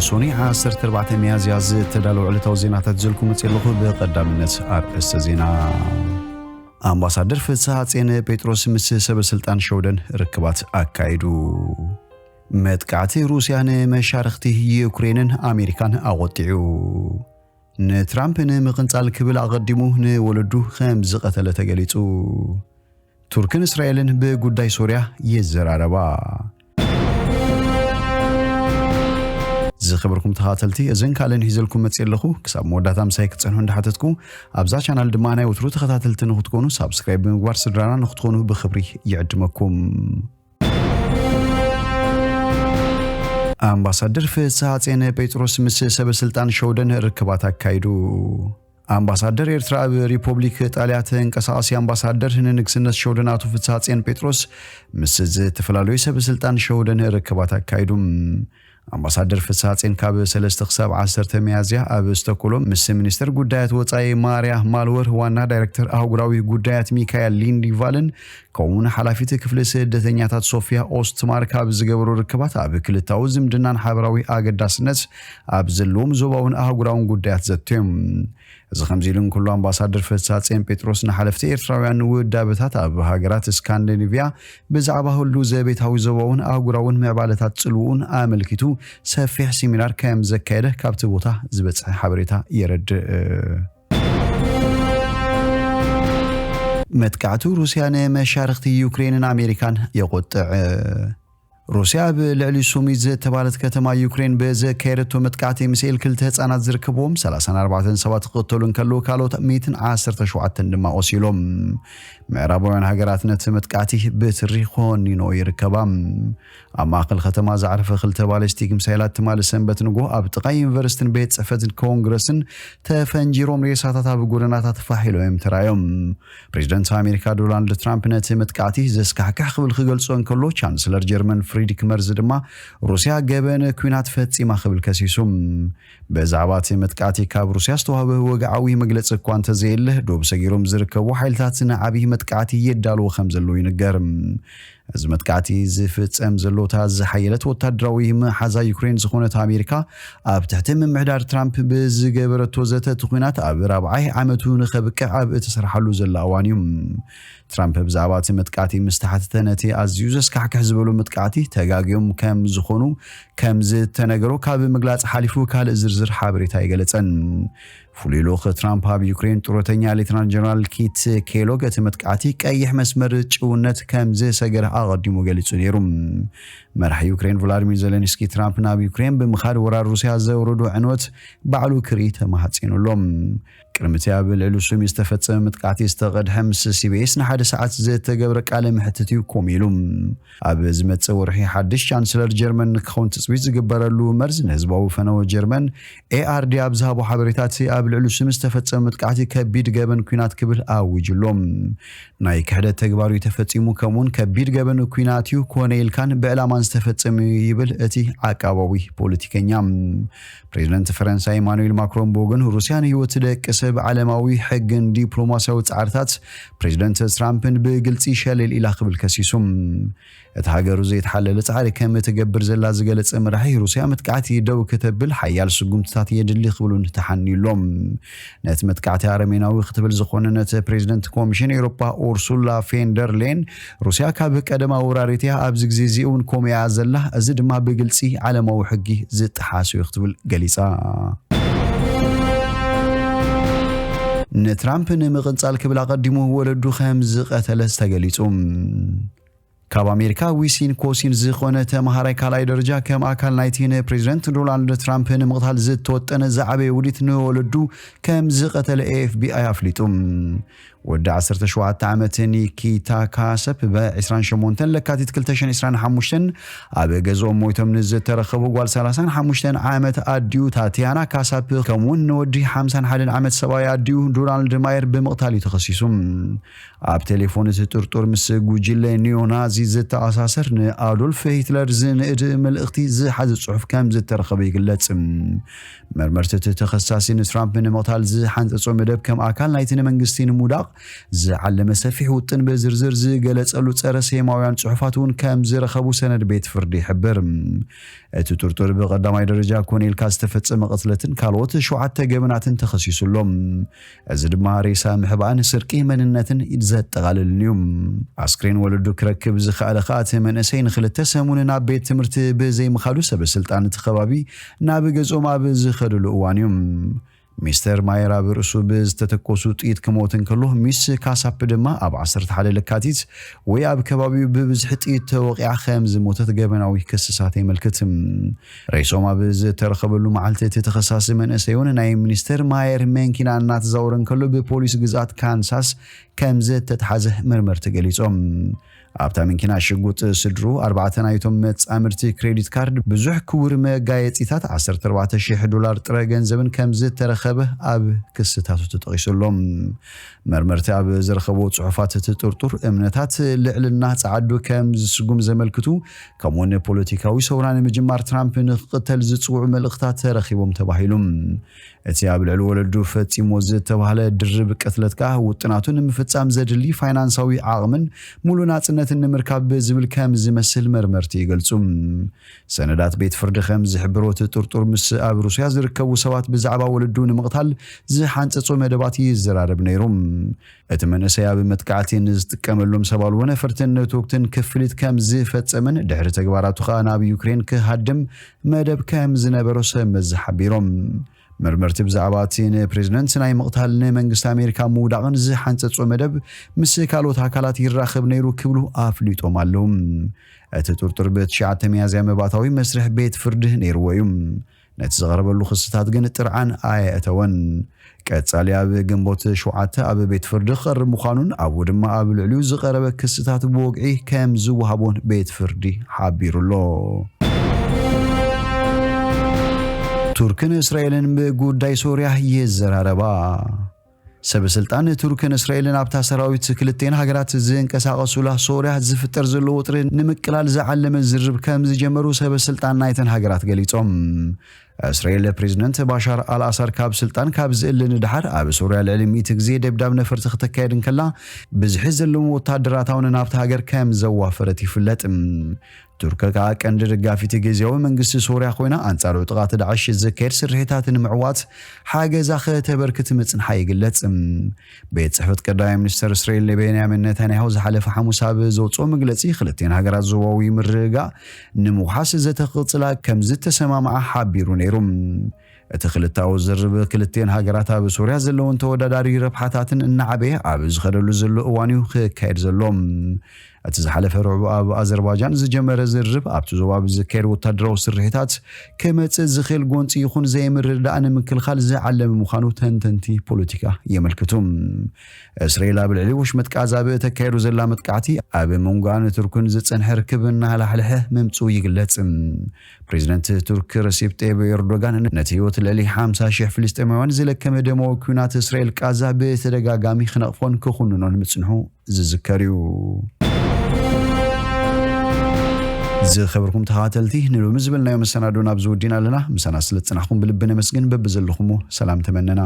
ሶኒ ዓሰርተ ኣርባዕተ ሚያዝያ ዝተዳለዉ ዕለታዊ ዜናታት ዘልኩ መፅእ ኣለኹ። ብቐዳምነት ኣርእስተ ዜና። ኣምባሳደር ፍስሃ ጼን ጴጥሮስ ምስ ሰበ ስልጣን ሸውደን ርክባት ኣካይዱ። መጥቃዕቲ ሩስያ ንመሻርኽቲ ዩክሬንን ኣሜሪካን ኣቖጢዑ። ንትራምፕ ንምቕንጻል ክብል ኣቐዲሙ ንወለዱ ከም ዝቐተለ ተገሊጹ። ቱርክን እስራኤልን ብጉዳይ ሶርያ ይዘራረባ። ዝኸበርኩም ተኸታተልቲ፣ እዘን ካልእን ሒዘልኩም መፅእ ኣለኹ። ክሳብ መወዳእታ ምሳይ ክትፀንሑ እንዳሓተትኩ፣ ኣብዛ ቻናል ድማ ናይ ወትሩ ተኸታተልቲ ንክትኮኑ ሳብስክራይብ ብምግባር ስድራና ንክትኮኑ ብኽብሪ ይዕድመኩም። ኣምባሳደር ፍስሃ ጼን ጴጥሮስ ምስ ሰበ ስልጣን ሸውደን ርክባት ኣካይዱ። ኣምባሳደር ኤርትራ ኣብ ሪፖብሊክ ጣልያ ተንቀሳቓሲ ኣምባሳደር ንንግስነት ሸውደን ኣቶ ፍስሃ ጼን ጴጥሮስ ምስ ዝተፈላለዩ ሰበ ስልጣን ሸውደን ርክባት ኣካይዱ። ኣምባሳደር ፍስሃ ጼን ካብ ሰለስተ ክሳብ ዓሰርተ ሚያዝያ ኣብ ስቶክሆልም ምስ ሚኒስተር ጉዳያት ወጻኢ ማርያ ማልወር፣ ዋና ዳይሬክተር ኣህጉራዊ ጉዳያት ሚካኤል ሊንድቫልን ከምኡውን ሓላፊት ክፍሊ ስደተኛታት ሶፊያ ኦስትማር ካብ ዝገበሩ ርክባት ኣብ ክልታዊ ዝምድናን ሓበራዊ ኣገዳስነት ኣብ ዘለዎም ዞባውን ኣህጉራውን ጉዳያት ዘትዮም። እዚ ከምዚ ኢሉ እንከሎ፣ ኣምባሳደር ፍስሃ ጼን ጴጥሮስ ንሓለፍቲ ኤርትራውያን ውዳበታት ኣብ ሃገራት ስካንዲኔቭያ ብዛዕባ ህሉ ዘቤታዊ ዞባውን ኣህጉራውን ምዕባለታት ጽልውኡን ኣመልኪቱ ሰፊሕ ሲሚናር ከም ዘካየደ ካብቲ ቦታ ዝበጽሐ ሓበሬታ የረድእ። መጥቃዕቱ ሩስያ ንመሻርኽቲ ዩክሬንን ኣሜሪካን የቆጥዕ። ሩስያ ኣብ ልዕሊ ሱሚ ዝተባለት ከተማ ዩክሬን ብዘካየደቶ መጥቃዕቲ ሚሳኤል ክልተ ህጻናት ዝርከብዎም ሰላሳን ኣርባዕተን ሰባት ክቕተሉ እንከለዉ፣ ካልኦት ሚእትን ዓሰርተ ሸውዓተን ድማ ቆሲሎም። ምዕራባውያን ሃገራት ነቲ መጥቃዕቲ ብትሪ ኮኒኖ ይርከባ። ኣብ ማእከል ከተማ ዝዓረፈ ክልተ ባሊስቲክ ሚሳይላት ትማሊ ሰንበት ንግሆ ኣብ ጥቓ ዩኒቨርሲቲን ቤት ጽሕፈትን ኮንግረስን ተፈንጂሮም፣ ሬሳታት ኣብ ጎደናታት ፋሕ ኢሎም እዮም ተራእዮም። ፕሬዚደንት ኣሜሪካ ዶናልድ ትራምፕ ነቲ መጥቃዕቲ ዘስካሕክሕ ክብል ክገልጾ እንከሎ፣ ቻንስለር ጀርመን ፍሪድሪክ መርዝ ድማ ሩስያ ገበን ኲናት ፈጺማ ክብል ከሲሱ። ብዛዕባ እቲ መጥቃዕቲ ካብ ሩስያ ዝተዋህበ ወግዓዊ መግለጺ እኳ እንተዘየለ፣ ዶብ ሰጊሮም ዝርከቡ ሓይልታት ንዓብዪ መጥቃዕቲ የዳልዎ ከም ዘለዉ ይንገር። እዚ መጥቃዕቲ ዝፍጸም ዘሎ፣ እታ ዝሓየለት ወታደራዊ መሓዛ ዩክሬን ዝኾነት ኣሜሪካ፣ ኣብ ትሕቲ ምምሕዳር ትራምፕ ብዝገበረቶ ዘተ፣ እቲ ኲናት ኣብ ራብዓይ ዓመቱ ንኸብቅዕ ኣብ እትሰርሓሉ ዘላ እዋን እዩ። ትራምፕ ብዛዕባ እቲ መጥቃዕቲ ምስ ተሓተተ፣ ነቲ ኣዝዩ ዘስካሕክሕ ዝበሎ መጥቃዕቲ ተጋግዮም ከም ዝኾኑ ከም ዝተነገሮ ካብ ምግላጽ ሓሊፉ ካልእ ዝርዝር ሓበሬታ ኣይገለጸን። ፍሉይ ልኡኽ ትራምፕ ኣብ ዩክሬን ጡረተኛ ሌተናል ጀነራል ኪት ኬሎግ፣ እቲ መጥቃዕቲ ቀይሕ መስመር ጭውነት ከም ዝሰገረ ኣቐዲሙ ገሊጹ ነይሩ። መራሒ ዩክሬን ቮሎዲሚር ዜሌንስኪ፣ ትራምፕ ናብ ዩክሬን ብምኻድ ወራር ሩስያ ዘውረዶ ዕንወት ባዕሉ ክርኢ ተማሕጺኑ ኣሎ። ቅድሚ እቲ ኣብ ልዕሊ ሱሚ ዝተፈጸመ መጥቃዕቲ ዝተቐድሐ፣ ምስ ሲቢኤስ ንሓደ ሰዓት ዝተገብረ ቃለ መሕትት እዩ ኮሚሉ። ኣብ ዝመጽእ ወርሒ ሓድሽ ቻንስለር ጀርመን ንክኸውን ትጽቢት ዝግበረሉ መርዝ ንህዝባዊ ፈነወ ጀርመን ኤኣርዲ ኣብ ዝሃቦ ሓበሬታ፣ እቲ ኣብ ልዕሊ ሱሚ ዝተፈጸመ መጥቃዕቲ ከቢድ ገበን ኲናት ክብል ኣዊጁ ኣሎ። ናይ ክሕደት ተግባር እዩ ተፈጺሙ፣ ከምኡውን ከቢድ ገበን ኲናት እዩ፣ ኮነ ኢልካን ብዕላማን ዝተፈጸመ እዩ ይብል እቲ ዓቃባዊ ፖለቲከኛ። ፕሬዚደንት ፈረንሳ ኢማኑኤል ማክሮን ብወገኑ፣ ሩስያ ንህይወት ደቂ ሰብ፣ ዓለማዊ ሕግን ዲፕሎማሲያዊ ጻዕርታት ፕሬዚደንት ትራምፕን ብግልጺ ሸለል ኢላ ክብል ከሲሱ። እቲ ሃገሩ ዘይተሓለለ ጻዕሪ ከም እትገብር ዘላ ዝገለጸ መራሒ፣ ሩስያ መጥቃዕቲ ደው ከተብል ሓያል ስጉምትታት የድሊ ክብሉን ተሓንዩ ኣሎ። ነቲ መጥቃዕቲ ኣረሜናዊ ክትብል ዝኾነነት ፕሬዚደንት ኮሚሽን ኤውሮፓ ኡርሱላ ፌንደር ሌን፣ ሩስያ ካብ ቀደማ ወራሪት እያ፣ ኣብዚ ግዜ እዚ እውን ከምኡ እያ ዘላ፣ እዚ ድማ ብግልጺ ዓለማዊ ሕጊ ዝጠሓሱ እዩ ክትብል ገሊጻ። ንትራምፕ ንምቕንጻል ክብል ኣቐዲሙ ወለዱ ከም ዝቐተለ ተገሊጹ። ካብ ኣሜሪካ ዊሲን ኮሲን ዝኾነ ተመሃራይ ካልኣይ ደረጃ፣ ከም ኣካል ናይቲ ንፕሬዚደንት ዶናልድ ትራምፕ ንምቕታል ዝተወጠነ ዝዓበየ ውዲት፣ ንወለዱ ከም ዝቐተለ ኤኤፍቢኣይ ኣፍሊጡ። ወዲ ዓሰርተ ሸውዓተ ዓመት ኒኪታ ካሰፕ፣ ብ ዕስራን ሸሞንተን ለካቲት ክልተ ሽሕን ዕስራን ሓሙሽተን ኣብ ገዝኦም ሞይቶም ንዝተረኸቡ ጓል ሰላሳን ሓሙሽተን ዓመት ኣዲኡ ታትያና ካሳፕ፣ ከምኡውን ንወዲ ሓምሳን ሓደን ዓመት ሰብኣይ ኣዲኡ ዶናልድ ማየር ብምቕታል እዩ ተኸሲሱ። ኣብ ቴሌፎን እቲ ጥርጡር ምስ ጉጅለ ኒዮናዚ ዝተኣሳሰር፣ ንኣዶልፍ ሂትለር ዝንእድ መልእኽቲ ዝሓዘ ጽሑፍ ከም ዝተረኸበ ይግለጽ። መርመርቲ፣ እቲ ተኸሳሲ ንትራምፕ ንምቕታል ዝሓንጸጾ መደብ ከም ኣካል ናይቲ ንመንግስቲ ንምውዳቕ ዝዓለመ ሰፊሕ ውጥን ብዝርዝር ዝገለጸሉ ጸረ ሴማውያን ጽሑፋት እውን ከም ዝረኸቡ ሰነድ ቤት ፍርዲ ይሕብር። እቲ ጥርጡር ብቐዳማይ ደረጃ ኮነ ኢልካ ዝተፈጸመ ቅትለትን ካልኦት ሸውዓተ ገበናትን ተኸሲሱ ኣሎ። እዚ ድማ ሬሳ ምሕባእን ስርቂ መንነትን ዘጠቓልልን እዩ። ኣስክሬን ወለዱ ክረክብ ዝኸኣለ ከኣ እቲ መንእሰይ ንኽልተ ሰሙን ናብ ቤት ትምህርቲ ብዘይምኻዱ ሰበ ስልጣን እቲ ከባቢ ናብ ገዝኦም ኣብ ዝኸድሉ እዋን እዩ። ሚስተር ማየር ኣብ ርእሱ ብዝተተኮሱ ጥይት ክሞት እንከሎ፣ ሚስ ካሳፕ ድማ ኣብ ዓሰርተ ሓደ ለካቲት ወይ ኣብ ከባቢኡ ብብዝሒ ጥይት ተወቒዓ ከም ዝሞተት ገበናዊ ክስታት የመልክት። ሬሶም ኣብ ዝተረኸበሉ መዓልቲ እቲ ተኸሳሲ መንእሰይ እውን ናይ ሚኒስተር ማየር መንኪና እናተዛወረ እንከሎ ብፖሊስ ግዝኣት ካንሳስ ከም ዝተትሓዘ መርመርቲ ገሊጾም። ኣብታ መኪና ሽጉጥ ስድሩ፣ ኣርባዕተ ናይቶም መጻምድቲ ክሬዲት ካርድ፣ ብዙሕ ክቡር መጋየጺታት፣ ዓሰርተ ኣርባዕተ ሽሕ ዶላር ጥረ ገንዘብን ከም ዝተረኸበ ኣብ ክስታቱ ተጠቒሱ ኣሎ። መርመርቲ ኣብ ዝረኸብዎ ጽሑፋት እቲ ጥርጡር እምነታት ልዕልና ጸዓዱ ከም ዝስጉም ዘመልክቱ፣ ከምኡውን ፖለቲካዊ ሰውራ ንምጅማር ትራምፕ ንክቕተል ዝጽውዑ መልእኽታት ተረኺቦም ተባሂሉ። እቲ ኣብ ልዕሊ ወለዱ ፈጺሞ ዝተባህለ ድርብ ቅትለት ከኣ ውጥናቱ ንምፍጻም ዘድሊ ፋይናንሳዊ ዓቕምን ሙሉ ናጽነትን ንምርካብ ብዝብል ከም ዝመስል መርመርቲ ይገልጹ። ሰነዳት ቤት ፍርዲ ከም ዝሕብሮ እቲ ጥርጡር ምስ ኣብ ሩስያ ዝርከቡ ሰባት ብዛዕባ ወለዱ ንምቕታል ዝሓንጸጾ መደባት ይዘራረብ ነይሩ። እቲ መንእሰይ ኣብ መጥቃዕቲ ንዝጥቀመሎም ሰብ ኣልቦ ነፈርትን ነትወክትን ክፍሊት ከም ዝፈጸመን ድሕሪ ተግባራቱ ከኣ ናብ ዩክሬን ክሃድም መደብ ከም ዝነበሮ ሰብ መዚ ሓቢሮም። መርመርቲ ብዛዕባ እቲ ንፕሬዝደንት ናይ ምቕታል ንመንግስቲ ኣሜሪካ ምውዳቕን ዝሓንጸጾ መደብ ምስ ካልኦት ኣካላት ይራኸብ ነይሩ ክብሉ ኣፍሊጦም ኣለዉ። እቲ ጥርጡር ብትሽዓተ ሚያዝያ መባእታዊ መስርሕ ቤት ፍርዲ ነይርዎ እዩ። ነቲ ዝቐረበሉ ክስታት ግን ጥርዓን ኣየእተወን። ቀጻሊ ኣብ ግንቦት ሸውዓተ ኣብ ቤት ፍርዲ ክቐርብ ምዃኑን ኣብኡ ድማ ኣብ ልዕሊኡ ዝቐረበ ክስታት ብወግዒ ከም ዝወሃቦን ቤት ፍርዲ ሓቢሩ ኣሎ። ቱርክን እስራኤልን ብጉዳይ ሶርያ ይዘራረባ። ሰበ ስልጣን ቱርክን እስራኤልን ኣብታ ሰራዊት ክልቴን ሃገራት ዝንቀሳቐሱላ ሶርያ ዝፍጠር ዘሎ ወጥሪ ንምቅላል ዝዓለመ ዝርብ ከም ዝጀመሩ ሰበ ስልጣን ናይተን ሃገራት ገሊጾም። እስራኤል ፕሬዝደንት ባሻር ኣልኣሳድ ካብ ስልጣን ካብ ዝእሊ ንድሓር ኣብ ሶርያ ልዕሊ ሚእቲ ግዜ ደብዳብ ነፈርቲ ክተካየድ እንከላ፣ ብዝሒ ዘለዎም ወታደራት እውን ናብታ ሃገር ከም ዘዋፈረት ይፍለጥ። ቱርክ ከኣ ቀንዲ ደጋፊት ግዝያዊ መንግስቲ ሶርያ ኮይና፣ ኣንጻር ዕጡቓት ዳዕሽ ዝካየድ ስርሒታት ንምዕዋት ሓገዛ ከተበርክት ምጽንሓ ይግለጽ። ቤት ጽሕፈት ቀዳማይ ሚኒስተር እስራኤል ቤንያሚን ነታንያሁ ዝሓለፈ ሓሙስ ኣብ ዘውጽኦ መግለጺ፣ ክልቲኤን ሃገራት ዞባዊ ምርግጋእ ንምውሓስ ዘተ ክቕጽላ ከም ዝተሰማምዓ ሓቢሩ ነይሩ። እቲ ክልተኣዊ ዝርርብ ክልቲኤን ሃገራት ኣብ ሶርያ ዘለውን ተወዳዳሪ ረብሓታትን እናዓበየ ኣብ ዝኸደሉ ዘሎ እዋን እዩ ክካየድ ዘሎ። እቲ ዝሓለፈ ረቡዕ ኣብ ኣዘርባጃን ዝጀመረ ዝርርብ ኣብቲ ዞባ ብዝካየድ ወታደራዊ ስርሒታት ክመጽእ ዝኽእል ጎንጺ ይኹን ዘይምርድዳእ ንምክልኻል ዝዓለመ ምዃኑ ተንተንቲ ፖለቲካ የመልክቱ። እስራኤል ኣብ ልዕሊ ወሽመጥ ቃዛ ብእተካየዱ ዘላ መጥቃዕቲ ኣብ መንጎኣን ቱርክን ዝጸንሐ ርክብ እናሃላሕልሐ ምምጽኡ ይግለጽ። ፕሬዚደንት ቱርክ ረሲፕ ጠይብ ኤርዶጋን ነቲ ህይወት ልዕሊ ሓምሳ ሺሕ ፍልስጤማውያን ዝለከመ ደማዊ ኲናት እስራኤል ቃዛ ብተደጋጋሚ ክነቕፎን ክኹንኖን ምጽንሑ ዝዝከር እዩ። ዝኸበርኩም ተኸታተልቲ፣ ንሎሚ ዝበልናዮ መሰናዶ ናብዚ ወዲና ኣለና። ምሳና ስለ ዝጸናሕኩም ብልቢ ነመስግን። በብዘለኹሞ ሰላም ተመነና።